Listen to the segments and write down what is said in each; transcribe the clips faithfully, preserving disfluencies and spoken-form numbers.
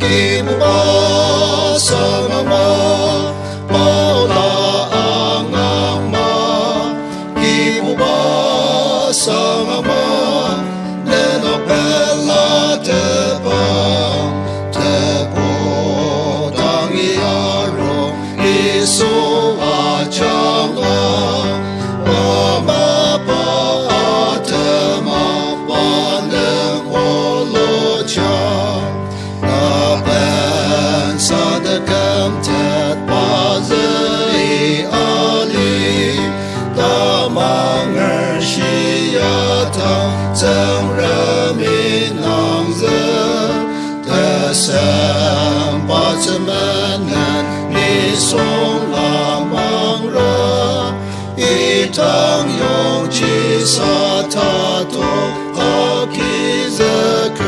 Kibuba sangama, paola angama, Kibuba sangama, nenok pela tepa, tebu tangi arung, Yisu ajanga, pa mapa atema, pa neng oloja. Napen sadekam tetba zü ali, tamanger shiata Tsüngremi nangzü, tesemba tsümenen nisung lamangra. Idang yongji sa tatok agizüker,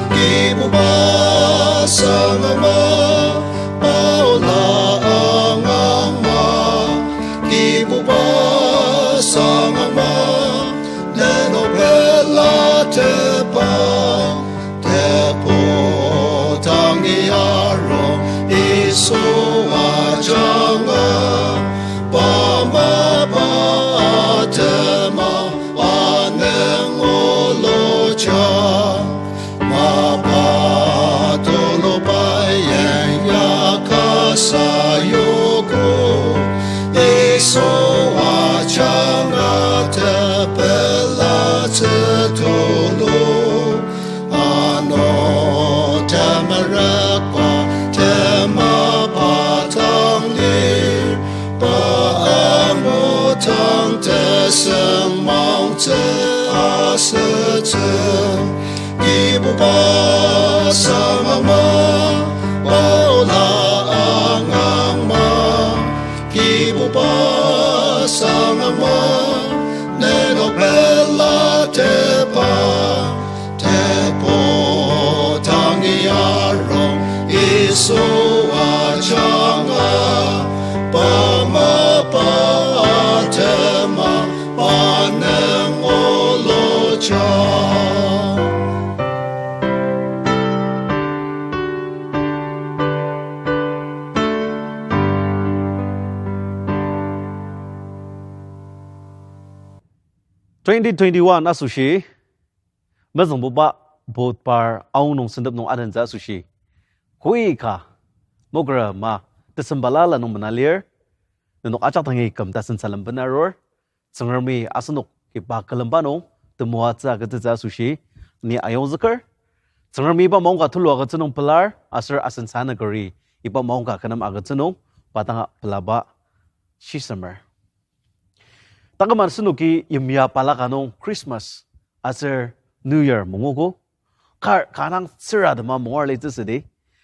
Kibuba sangama, paola angama, Kibuba sangama, nenok pela tepa, tebu tangi arung, Yisu ajanga, pa mapa atema, pa neng oloja. Mapa tuluba yen yaka sayogo, Yisu ajanga tepela tsü tulu. Ano tamarakba temaba tang lir, pa angudang tesüngmangtsü asütsü. Kibuba sangama, paola angama, Kibuba sangama, nenok pela tepa, tebu tangi arung, Yisu ajanga, pa mapa atema, pa neng oloja. Twenty twenty-one asoshi, mezüngbuba Budhbar aonung sentep nung adentsü asoshi, koi ka, mokra ma, tesembala la nung mena lir, nenok ajak dangi küm tasen salem bena arur, Tsüngremi asenok iba külemba nung temoatsü agütsütsü asoshi ni ayongzüker. Tsüngremi iba maongka tulu agütsü nung pelar, aser asen sanükeri iba maongka kü nem agütsü nung pa danga pelaba shisemer. Taküma asenoki yimya balaka nung Christmas aser New Year mungogo. Kar ka dang tsüra tema mungur alitsü südi.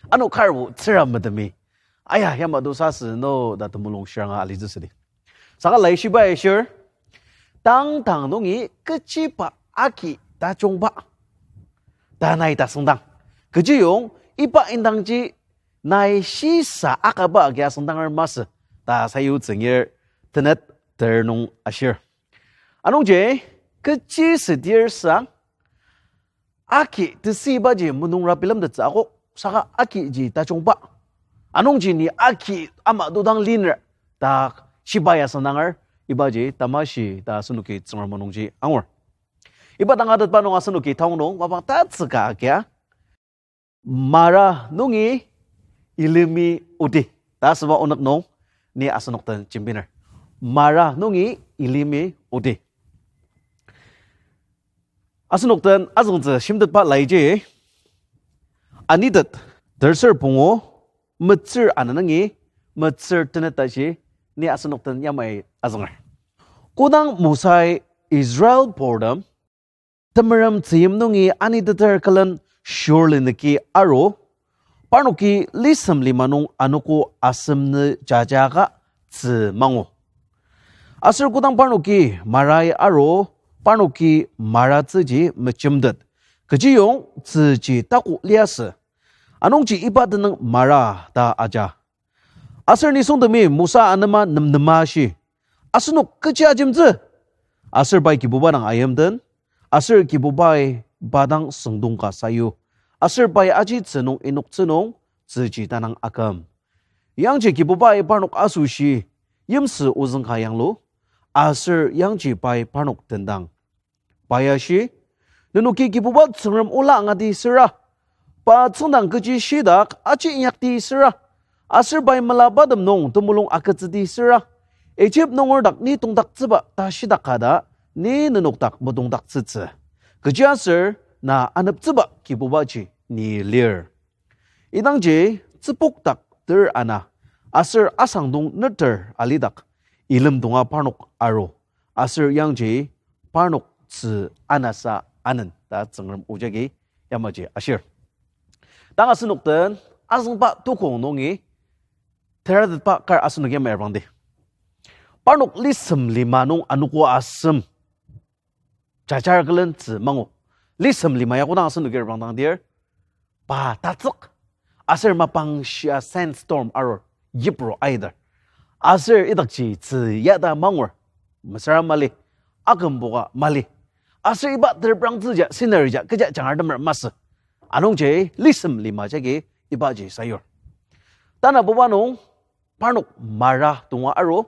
Ano kar o tsüra metemi. Aya, yamato sasü no ta temulung shiranga alitsü südi. Saka laishiba ishir, tangtang nungi kechiba agi tajungba ta nai tasüngdang, kechiyong iba indangji nai shisa akaba agi asüngdanger masü ta sayutsü ngir tenet ter nung ashir. Anungji, kechi südir sang, agi tesüibaji menungra bilemtettsü akok, saka agiji tajungba. Anungji ni agi ama dodang liner ta shiba ya asüngdanger, ibaji tamashi ta asenoki Tsüngrem o nungji angur. Iba tangatetba nung asenoki taonung mapang tatsüka agia, Mara nungi ilimi odi ta asüba onük nung ni asenok den jembiner. Mara nungi ilimi odi. Asenok den azüngtsü shimtetba laiji, Anitet, terser pungu, metsür ana nungi metsür tenet tashi ni asenok den yamai azünger. Kodang Mosai Israel purtem temerem tzüyim nungi aniteter külen shurlinüki aru, parnoki lisem lima nung anogo asem nü jajaka tzü mangu. Aser kodang parnoki Marai aru, parnoki Mara tzüji mejemtet, kechiyong tzüji tako liasü. Anungji iba tenüng Mara ta aja. Aser nisungtemi Mosa anema nemnema ashi, asenok kechi ajemtsü? Aser pai Kibuba dang ayimten, aser Kibubai pa dang süngdong ka sayu, aser pai aji tzü nung inoktsü nung tzüji tanang aküm. Yangji Kibubai parnok asoshi yimsü ozüng ka yanglu, aser yangji pai parnok tendang. Pa ya shi, nenoki Kibuba Tsüngrem ola angati süra, pa tsüngdang kechi shitak aji inyakti süra, aser pai melabatem nung temulung agütsüti süra, Ijip nunger dak ni tongdaktsüba ta shitak ka ta, ni nenok dak metongdaktsütsü. Kechiaser na aneptsüba Kibubaji ni lir. Idangji tsübok dak ter ana, aser asangdong neter alidak, ilemtonga parnok aru, aser yangji parnok tzü anasa anen ta Tsüngrem o jagi yamaji ashir. Tang asenok den azüngba tukong nungi teratetba kar asenok yamai reprangdi. Parnok lisem lima nung anogo asem jajar külen tzü mangu. Lisem lima ya kodang asenoki reprangdangdir, pa tatsük, aser mapang shia sandstorm arur, yipru aidar. Aser idakji tzü yata mangur, mesüra mali, akümboka mali. Aser iba ter reprangtsüja scenery ja kecha jangar temer masü. Anungji lisem lima jagi ibaji sayur. Tanabuba nung parnok Mara tonga aru,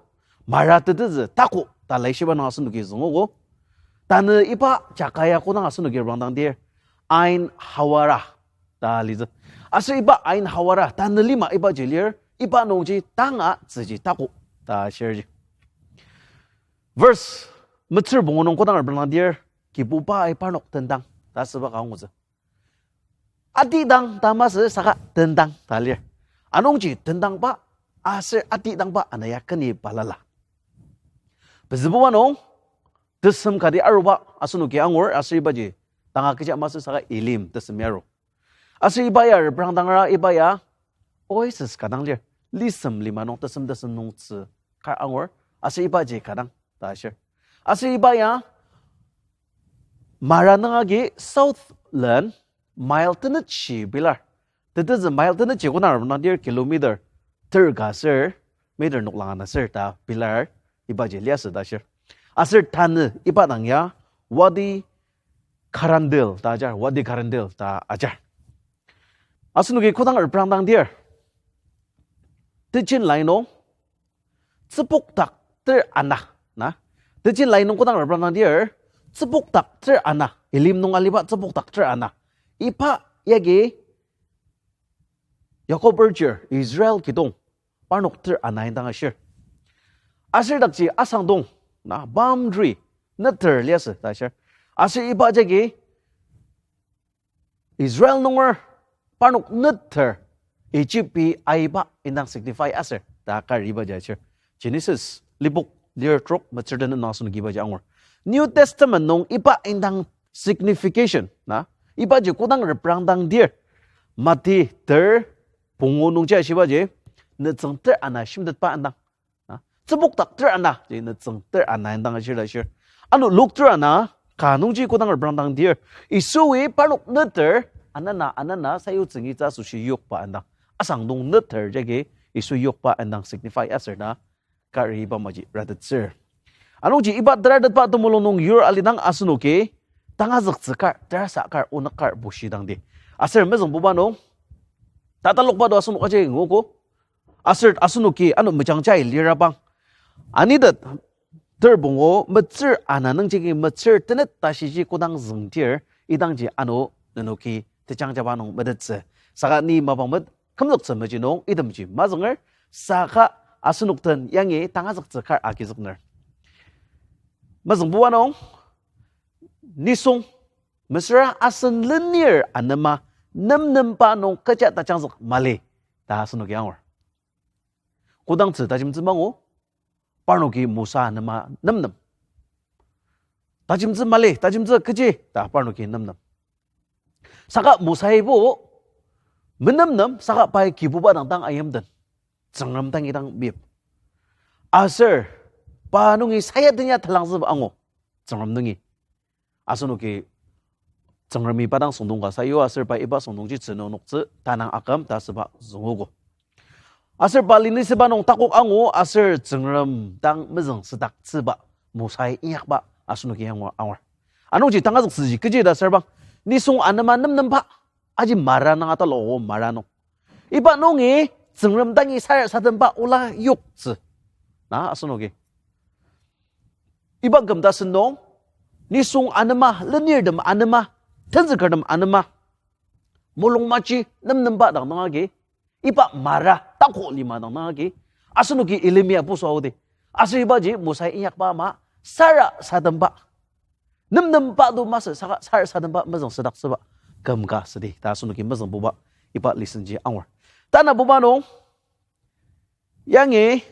Mara tetezü tako ta laishiba nung asenoki züngogo. Tanü iba jaka ya kodang asenoki reprangdangdir, Ain Hawara ta litsü. Aser iba Ain Hawara tanü lima ibaji lir, iba nungji tanga tzüji tako ta shirji. Verse metsür pungu nung kodang reprangdangdir, Kibubai parnok tendang ta süba ka angutsü. Atidang ta masü saka tendang ta lir. Anungji tendangba aser atidangba ana ya keni balala. Pezübuba nung tesem kati aruba asenoki angur aser ibaji tanga kecha masü saka Elim tesem ya aru. Aser iba ya reprangdangra iba ya oasis ka dang lir. Lisem lima nung tesem tesem nung tzü kar angur. Aser ibaji ka dang ta ashir. Aser iba ya Mara nung agi south len mile tenet shi bilar. Tetezü mile tenet shi kodang reprangdangdir kilometer ter ka ser, meter noklang ana ser ta bilar ibaji liasü ta ashir. Aser tanü iba dang ya Wadi Karandil ta ajar, Wadi Karandil ta ajar. Asenoki kodang reprangdangdir, tejin lai nung tsübok dak ter ana, na? Tejin lai nung kodang reprangdangdir, tsübok dak ter ana, Elim nung aliba tsübok dak ter ana. Iba yagi Yakob arjir, Israel kidong, parnok ter ana indang ashir. Aser dakji asangdong, na, boundary, neter liasü ta ashir. Aser iba jagi Israel nunger parnok neter Egypt-i aiba indang signify aser ta kar ibaji ashir. Genesis lipok lir trok metsür tenet nung asenoki ibaji angur. New Testament nung iba indang signification, na, ibaji kodang reprangdangdir, Mati ter pungu nungji ashibaji, nütsüng ter ana shimtetba indang, na, tsübok dak ter ana ji nütsüng ter ana indang ashir ta ashir. Ano Luk ter ana ka nungji kodang reprangdangdir, Yisui parnok neter anana anana sayutsü ngitsü asoshi yokba indang, asangdong neter jagi Yisu yokba indang signify aser ta kar iba maji ratettsür. Anungji iba teratetba temulung nung yur alidang asenoki tangazüktsü kar, terasa kar, onük kar bushidangdi. Aser mezüngbuba nung tatalokba to asenok aji nguogo. Aser asenoki ano mejangjai lirabang, anitet ter pungu metsür ana nungjagi metsür tenet ta shiji kodang züngdir, idangji ano nenoki tejangjaba nung metettsü. Saka ni mapang met kümzüktsü meji nung itemji mazünger, saka asenok den yangi tangazüktsü kar agizükner. Mezüngbuba nung, nisung, mesüra asen lenir anema nemnemba nung kecha tajangzük mali ta asenoki angur. Kodangtsü tajemtsü mangu, parnoki Mosa anema nemnem. Tajemtsü mali, tajemtsü kechi ta parnoki nemnem. Saka Mosaibo menemnem, saka pai Kibuba dang dang ayimden, Tsüngrem dangi dang meyip. Aser pa nungi sayadenya talangzüba angu, Tsüngrem nungi. Asenoki Tsüngremi pa dang süngdong ka sayu aser pa iba süngdongji tzü nung noktsü tanang aküm ta asüba züngogo. Aser pa linisüba nung takok angu aser Tsüngrem dang mezüng südaktsüba Mosai inyakba asenoki angu angur. Anungji tangazüktsüji kechi ta asürbang, nisung anema nemnemba, Aji Mara nung atalogo, Mara nung. Iba nungi Tsüngrem dangi sarasademba ola yoktsü. Na asenoki iba küm tasen nung, nisung anema, lenirtem anema, tenzükertem anema, mulung maji nemnemba dang nung agi, iba Mara tako lima dang nung agi, asenoki ilimi apuso aodi. Aser ibaji Mosai inyakba ama sarasademba nemnemba to masü saka sarasademba mezüng südaktsüba küm ka südi ta asenoki mezüngbuba iba lesson ji angur. Tanabuba nung, yangi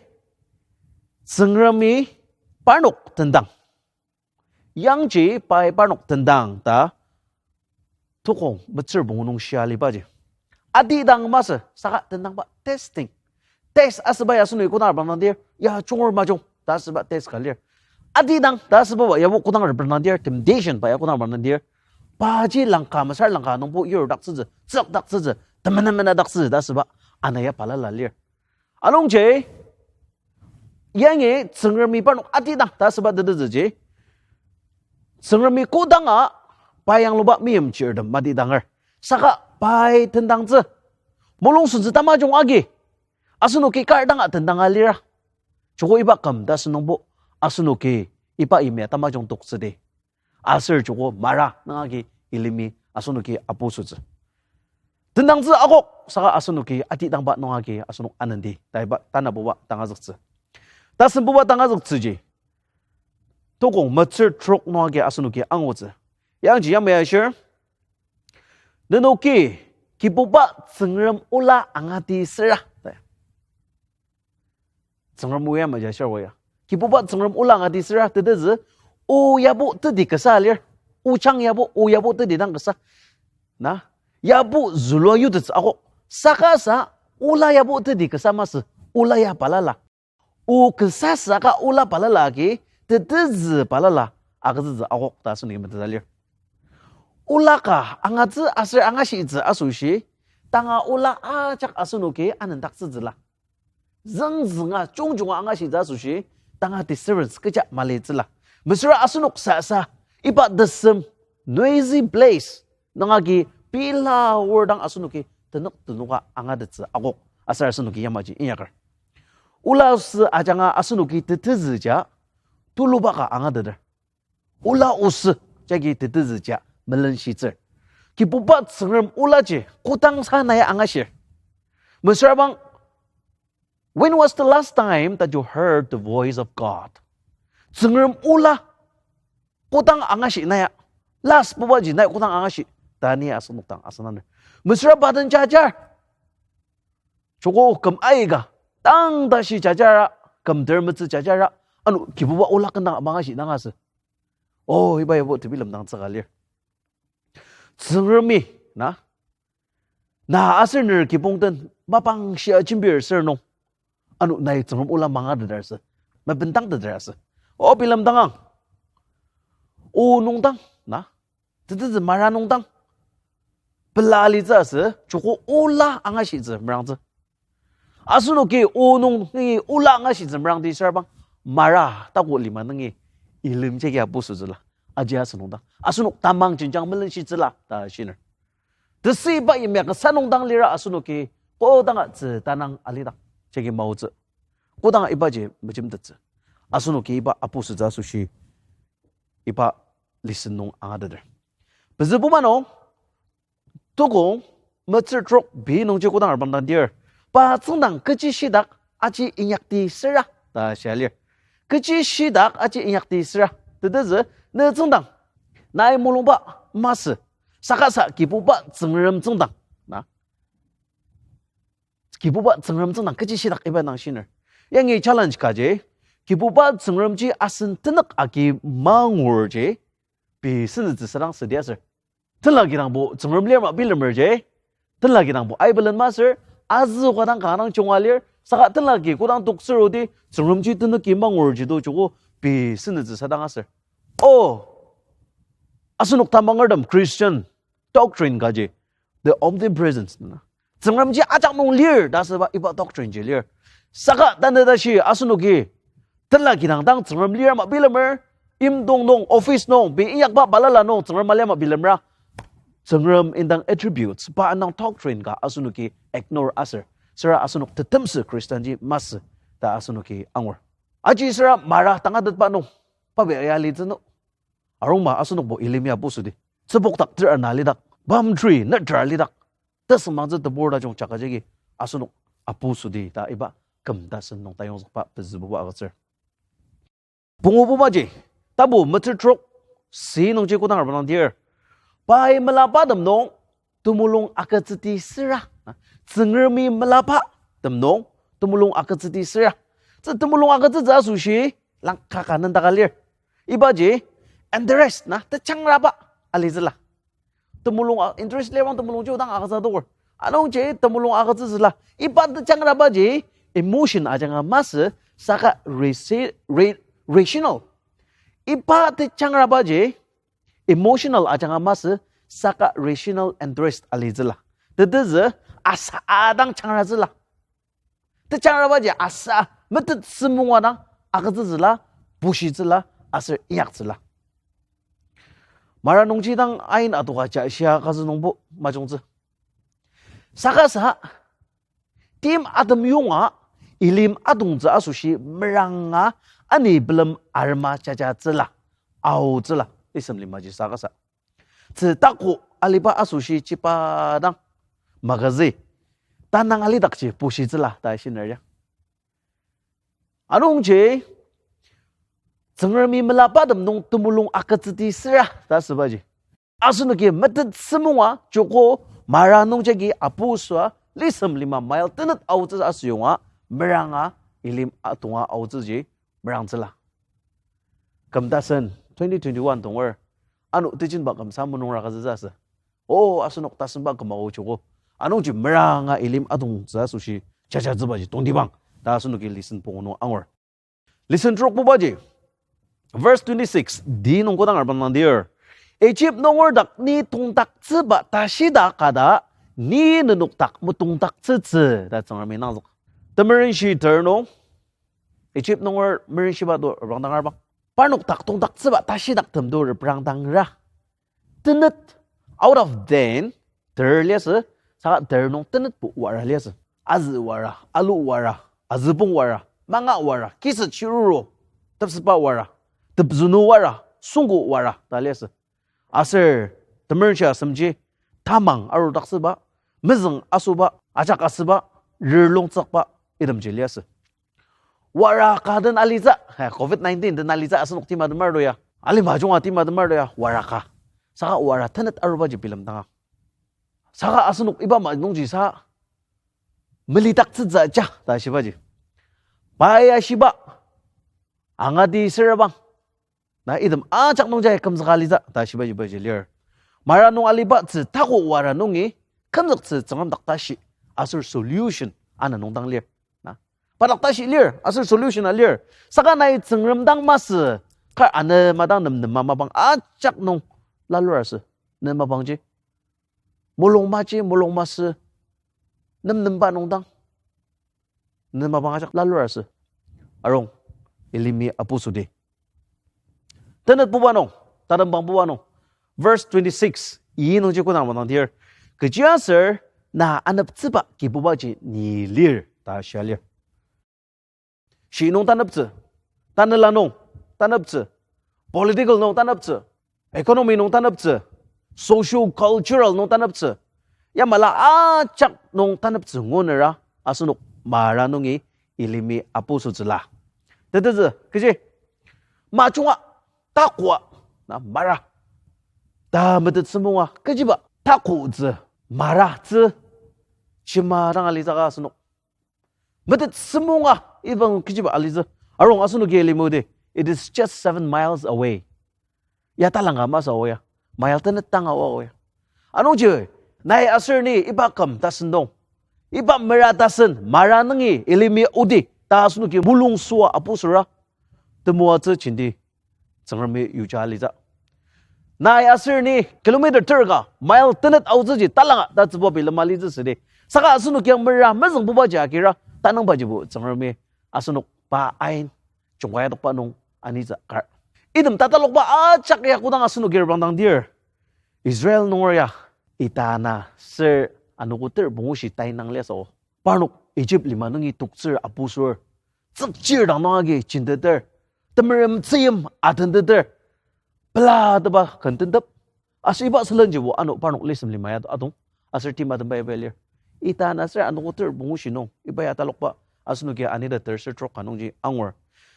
Tsüngremi parnok tendang. Yangji pai parnok tendang ta Tokong metsür pungu nung shia alibaji. Atidang masü saka tendangba testing. Test asüba ya asenoki kodang reprangdangdir, ya junger majung ta asüba test ka lir. Atidang ta asüba ya yabo kodang reprangdangdir, temptation ba ya kodang reprangdangdir, paji langka mesüra langka nungbo yurdaktsütsü, tsükdaktsütsü, temenamenadaktsütsü ta asüba ana ya balala lir. Anungji, yangi Tsüngremi parnok atidang ta asüba tetezüji, Tsüngremi kodanga pai yangluba meimchirtem matidanger. Saka pai tendangtsü, mulung sentsü tamajung agi, asenoki kar danga tendanga lira. Joko iba küm tasen nungbo, asenoki iba yimya tamajung toktsüdi. Aser joko Mara nung agi ilimi asenoki apusotsü. Tendangtsü akok saka asenoki atidangba nung agi asenok anenti ta iba tanabuba tangazüktsü. Tasembuba tangazüktsüji, Tokong metsür trok nung agi asenoki angutsü. Yangji yamai ashir, nenoki Kibuba Tsüngrem ola angati süra ta. Tsüngrem o ya maja shirwa ya. Kibuba Tsüngrem ola angati süra tetezü, o yabo teti kasa lir. Ojang yabo, o yabo teti dang kasa. Na, yabo zülua yutettsü akok. Saka sa, ola yabo teti kasa masü, ola ya balala. O kasa saka ola balala agi, tetezü balala agütsütsü akok ta asenoki meteta lir. Ola ka angatsü aser angashitsü asoshi, tanga ola ajak asenoki anendaktsütsüla. Züngzünga, jungjunga angashitsü asoshi, tanga disturbance kecha malitsüla. Mesüra asenok sasa, iba tesem, noisy place nung agi pela wordang asenoki tenük tenoka angatettsü akok aser asenoki yamaji inyaker. Ola sü ajanga asenoki tetezüja tuluba ka angateter. Ola osü jagi tetezüja melenshitsür. Kibuba Tsüngrem olaji kodang sa nai angashir? Mesüra bang, when was the last time that you heard the voice of God? Tsüngrem ola kodang angashi nai, last bubaji nai kodang angashi ta ni asenok dang asenaner. Mesüra pa den jajar. Joko küm aika, tang tashi jajara, küm ter metsü jajara, ano Kibuba ola kanga mangashi nang asü. O, iba yabo tebilemdang tsüka lir. Tsüngremi, na, na aser ner kibong den mapang shia jembir sür nung, ano nai Tsüngrem ola mangateter asü, mebendangteter asü. O, bilemdangang, o nungdang, na, tetezü Mara nungdang pela alitsü asü, joko ola angashitsü merangtsü. Asenoki o nungi ola angashitsü merangdi süra bang, Mara tako lima nungi ilim jagi apusotsüla. Aji asü nungdang asenok tamang jenjang melenshitsüla ta shiner. Tesüiba yimya kasa nungdang lira asenoki kodanga tsü tanang alidak jagi maotsü. Kodanga ibaji mejemtettsü. Asenoki iba apusotsü asoshi iba lesson nung angateter. Pezübuba nung, Tokong metsür trok pei nungji kodang reprangdangdir, pa tsüngdang kechi shidak aji inyakti süra ta shia lir. Kechi shidak aji inyakti süra tetezü, ne tsüngdang nai mulungba masü, saka sa Kibuba Tsüngrem tsüngdang, na, Kibuba Tsüngrem tsüngdang kechi shidak iba dang shiner. Yangi challenge kaji, Kibuba Tsüngremji asen tenük agi mangurji, pei senütsü sadang südi aser, tenla kidangbo Tsüngrem lir ma bilemerji, tenla kidangbo aibelen masür, azü kodang kanga junga lir, saka tenla ki kodang toksürodi Tsüngremji tenük agi mangurji to joko pei senütsü sadang aser, o, asenok tamangertem Christian doctrine kaji, the omnipresence, na, Tsüngremji ajak nung lir ta asüba iba doctrine ji lir. Saka tanü tashi asenoki tenla kidang dang Tsüngrem lir ma bilemer, imdong nung, office nung, pei inyakba balala nung Tsüngrem alia ma bilemera, Tsüngrem indang attributes, pa indang doctrine ka asenoki ignore aser, süra asenok tetemsü Khristanji masü ta asenoki angur. Aji süra Mara tangatetba nung, pa bia ya litsü no. Arungma asenokbo ilim ya apu südi. Tsübok dak ter ana lidak, bam tree netra lidak, tesüngmangtsü tebur tajung jaka jagi asenok apu südi ta iba küm tasen nung tayongzükba pezübuba agütsür. Pungububaji, tapu meter trok, si nungji kodang arba nang dir. Pai melabatem nung temulung agütsüti süra. Tsüngremi melabatem nung temulung agütsüti süra. Tsü temulung agütsütsü asoshi, langkaka nendaka lir. Ibaji, interest na, tejangraba alitsüla. Temulung a-, interest lir bang temulungji odang agütsütoker. Anungji temulung agütsütsüla. Iba tejangrabaji emotion ajanga masü saka resi-, re-, rational. Iba tejangrabaji emotional ajanga masü saka rational interest alitsüla. Tetezü asa adang jangratsüla. Tejangrabaji asa metet sümunga dang agütsütsüla, bushitsüla, aser inyaktsüla. Mara nungji dang ain adoka ja shia kazü nungbo majungtsü. Saka sa, tim atem yonga ilim atongtsü asoshi meranga ani belem arema jajatsüla, aotsüla, isem limaji saka sa. Tzü tako aliba asoshi chiba dang magazine tanang alidakji bushitsüla ta shiner ya. Anungji, Tsüngremi melabatem nung temulung agütsüti süra ta asübaji, asenoki metet sümunga joko Mara nungjagi apu süa lisem lima mile tenet aotsü asüyonga meranga ilim atonga aotsüji merangtsüla. Küm tasen twenty twenty-one tonger, ano tejinba kümsa mulungra kazütsü asü. O, asenok tasenba küma o joko, anungji meranga ilim atongtsü asoshi jajatsübaji tongtibang ta asenoki lesson pungu nung angur. Lesson trokbubaji, verse twenty-six, di nung kodang arba nang dir. Egypt nunger dak ni tongdaktsüba tashida kada, ni nenok dak metongdaktsütsü ta Tsüngremi nangzük. Temerenshi ter nung, Egypt nunger merenshiba to reprangdangerba. Parnok dak tongdaktsüba tashidak tem to reprangdangra. Tenet, out of ten, ter liasü, saka ter nung tenetbo wara liasü. Azü wara, alu wara, azübong wara, manga wara, kiset shiruru, tepseba wara, tepzünu wara, sungko wara ta liasü. Aser temerenshi asemji tamang arudaktsüba, mezüng asoba, ajak asüba, rirlongtsükba, itemji liasü. Wara ka den alitsü, eh, covid nineteen den alitsü asenok tima temar to ya, alima junga tima temar to ya, wara ka. Saka wara tenet arubaji bilemdanga. Saka asenok iba ma nungji sa melidaktsütsü ja ta shibaji, pai ashiba angati sürabang, na item ajak nungjai kümzüka alitsü ta shibaji baji lir. Mara nung aliba tzü tako wara nungi kümzüktsü Tsüngrem dak tashi, aser solution ana nungdang lir. Na, pa dak tashi lir, aser solution a lir. Saka nai Tsüngrem dang masü, kar anema dang nem nema mapang ajak nung lalur asü. Ne mapangji, mulung maji, mulung masü, nem nemba nungdang ne mapang ajak lalur asü. Arung, ilimi apu südi. Tenetbuba nung, tatembangbuba nung, verse twenty-six, i nungji kodang arba nang dir. Kechiaser na aneptsüba Kibubaji ni lir ta shia lir. Shi nung taneptsü, tanela nung taneptsü, political nung taneptsü, economy nung taneptsü, socio-cultural nung taneptsü, yamala ajak nung taneptsü ngunera asenok Mara nungi ilimi apu sütsüla. Tetezü, kechi? Majunga, takoa, na Mara ta metet sümunga, kechiba takotsü, Mara tsü, chima dang alitsü ka asenok metet sümunga, iba kechiba alitsü. Arung, asenoki ilimudi, it is just seven miles away. Ya talangka masü aoa ya, mile tenet tanga aoa ya. Anungji, nai aser ni iba küm tasen nung, iba mera tasen, Mara nungi ilimi odi ta asenoki mulung süa apu süra, temoatsü jenti Tsüngremi yuja alitsü. Nai aser ni kilometer terka, mile tenet aotsüji talanga ta tsübuba bilema alitsü südi. Saka asenoki mera mezüngbubaji akira, tanangbajibo Tsüngremi asenok pa ain jungkaya tokba nung anitsü kar. Item tatalokba ajak ya kodang asenoki reprangdang dir, Israel nunger ya Ita ana ser anogo ter pungu shi tai nang liasü. Parnok Egypt lima nungi toktsür apusür. Tsükchir dang nung agi chinteter. Temerem tsüyim atenteter. Pela teba kententep. Aser iba sülenjibo ano parnok lesem lima ya adong. Aser tima temba iba lir. Ita ana ser anogo ter pungu shi nung. Iba ya talokba. Asenoki anida ter ser trok ka nungji angur.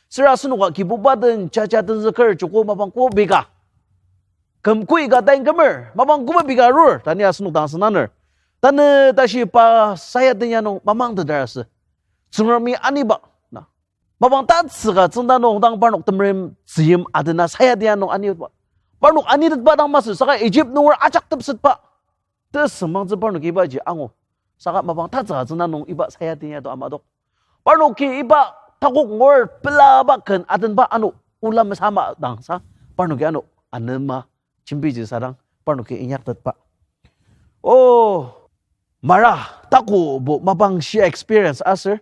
Ser asenoka Kibuba den jaja tenzüker joko mapang kobi ka. Küm kui ka tain kümer, mapang koba pika arur, ta ni asenok dang senaner. Tanü tashi pa sayatenya nung mamang tetar asü. Tsüngremi aniba, na. Mapang tatsüka tsüngda nung dang parnok temerem tsüyim adena sayatenya nung aniba. Parnok anitetba dang masü, saka Egypt nunger ajak tepsetba. Tesüngmangtsü parnok ibaji angu. Saka mapang tatsüka tsüngda nung iba sayatenya to amadok. Parnoki iba takok ngur pelaba ken atenba ano ola mesama dang sa, parnoki ano anema jembiji sadang, parnoki inyaktetba. O, Mara, takobo mapang shia experience aser,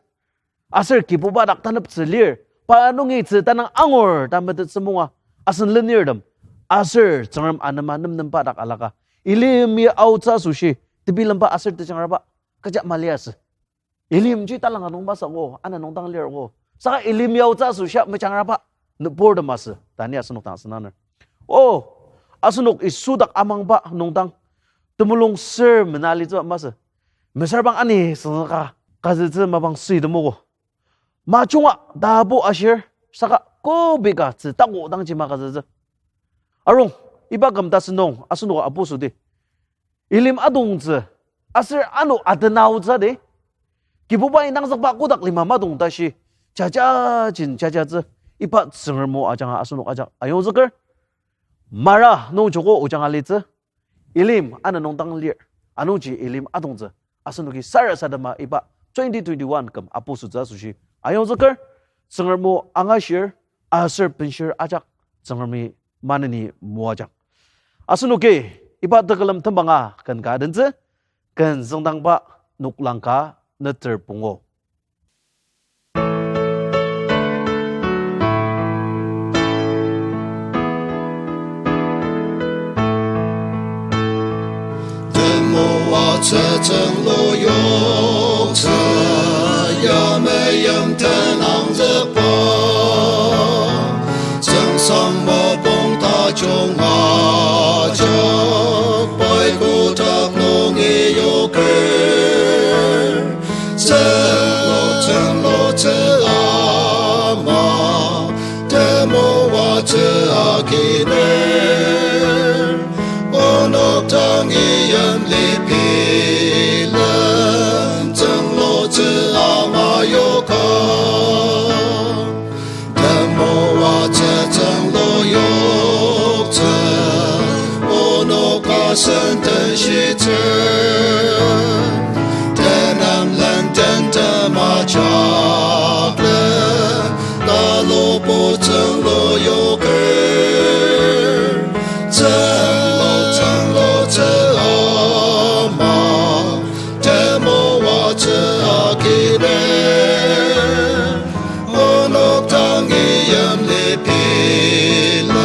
aser Kibuba dak taneptsü lir, pa nungi tsü tanang angur ta metettsü munga, asen lenirtem, aser Tsüngrem anema nemnemba dak alaka, Elim ya aotsü asoshi, tebilemba aser tejangraba, kecha mali asü. Elimji talanga nung masü ko, ana nung dang lir ko. Saka Elim ya aotsü asoshi mejangraba, nübortem asü, ta ni asenok dang senaner. O, asenok Yisu dak amangba nung dang, temulung ser mena alitsü masü. Mesüra bang ani süngzüka, kazütsü mapang süitemogo. Majunga tapu ashir, saka kobi ka tsü tako dangji makazütsü. Arung, iba küm tasen nung, asenoka apusudi. Elim adongtsü, aser ano atenaotsü di. Kibubai nangzükba kotak lima madong tashi, jajajin jajatsü, iba Tsüngrem o ajanga asenok ajak ayongzüker. Mara nung joko ojang alitsü. Elim ana nung dang lir. Anungji Elim adongtsü. Asenoki sarasadema iba twenty twenty-one küm apusütsü asoshi ayongzüker. Tsüngrem o angashir, aser benshir ajak Tsüngremi maneni moajang. Asenoki iba tekülem tembanga ken ka adentsü, ken züngdangba noklang ka neter pungu. Temoatsü tsünglo yoktsü, yamai yimten angzükba. Tsüngsang mapang tajung ajak, pai kotak nungi yoker. Tsünglo, tsünglotsü ama, temoatsü akiner. Onok tangi yimli bilen, tsünglotsü ama yoka. Temoatsü tsünglo yoktsü, onok asen tenshitsü. Tenem lenden temajakle, talubo tsünglo yoker. Tsünglo, tsünglotsü ama, temoatsü akiner. Onok tangi yimli bilen,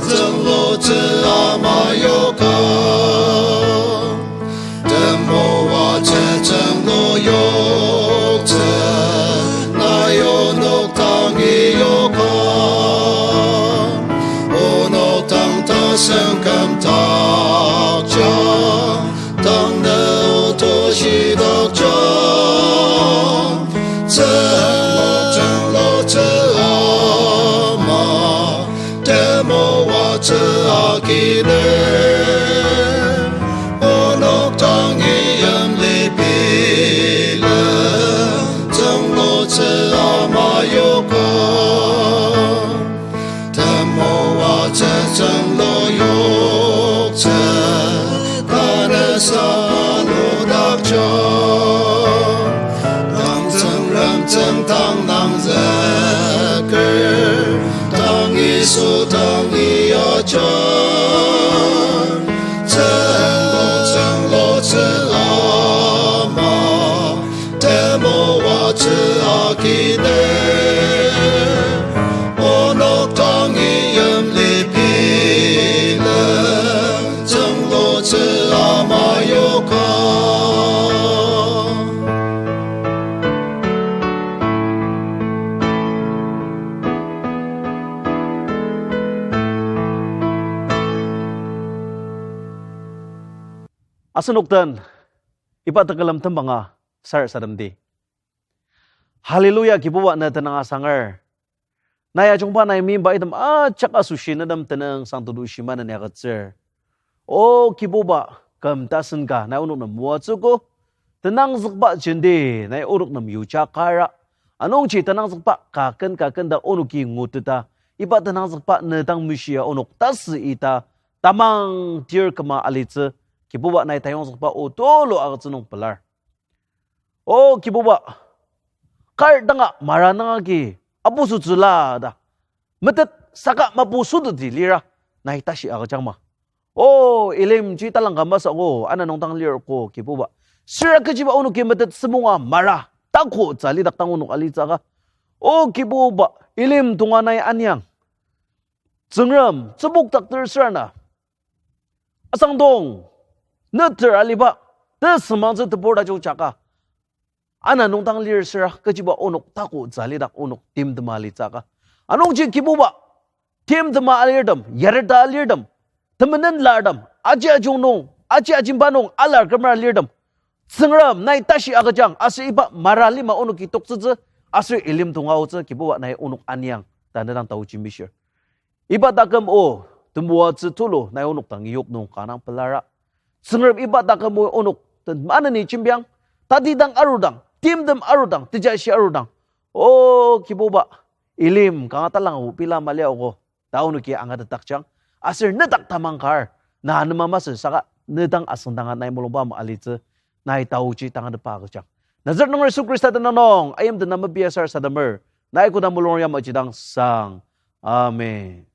tsünglotsü ama yoka. Temoatsü tsünglo yoktsü, nai onok tangi yoka. Onok tang tasen kümdakja, tanü oto shidakja. Tsünglo, tsünglotsü ama, temoatsü akiner. Onok tangi yimli bilen, tsünglotsü ama yoka. Temoatsü tsünglo yoktsü, tanü sa ludakja. Tang Tsüngrem tsüngdang nangzüker, tang Yisu tang iyaja. Tsünglo, tsünglotsü ama, temoatsü akiner. Onok tangi yimli bilen, tsünglotsü Asenok den iba tekülem tembanga sarasademdi. Hallelujah, Kibuba, na tenüng asanger. Nai ajungba nai meimba item ajak asoshi nenem tenüngsang tetushi maneni agütsür. O Kibuba, küm tasen ka nai onok nem moatsüogo. Tenangzükba jenti nai onok nem yuja kara. Anungji tenangzükba kaken kaken ta onoki nguteta, iba tenangzükba ne dang mishia onok tasü ita tamang tir küma alitsü. Kibuba, nai tayongzükba o tulu agütsü nung pelar. O Kibuba, kar danga mara nung agi apusutsüla ta metet saka mapusutetdi lira nai tashi agüjangma. O ilimji talangka masü o, ana nung dang lir ko Kibuba. Süra kechiba onoki metet semonga mara tako tsü lidak dang onok alitsü ka. O Kibuba, ilim tonga nai aniang. Tsüngrem, tsübok takter süra na asangdong, neter aliba tesümangtsü tebur tajung jaka. Ana nung dang lir süra kechiba onok tako tsü lidak onok timtema alitsü ka. Anungji Kibuba, timtema alirtem, yareta alirtem, temenen lartem, aji ajung nung, aji ajimba nung alar kümer alirtem, Tsüngrem, nai tashi agüjang, aser iba mara lima onoki toktsütsü, aser ilim tonga aotsü, Kibuba, nai onok aniang ta ne dang taoji mishir. Iba taküm o, temoatsü tulu nai onok dang yok nung kanga pelara. Tsüngrem, iba taküm o onok den maneni jembiang, tatidang arudang, timtem arudang, tejashi arudang, O Kibuba, ilim kanga talang o pela mali aogo ta onoki angatetdakjang. Aser nedak tamang kar, na anema masü saka ne dang asüngdanga nai mulungba ama alitsü, nai taoji tangatetba agüjang. Nazareth nunger Yisu Khrista tenüng nung ayimdena mepia sarasademer, nai koda mulung yamaji dang sang. Amen.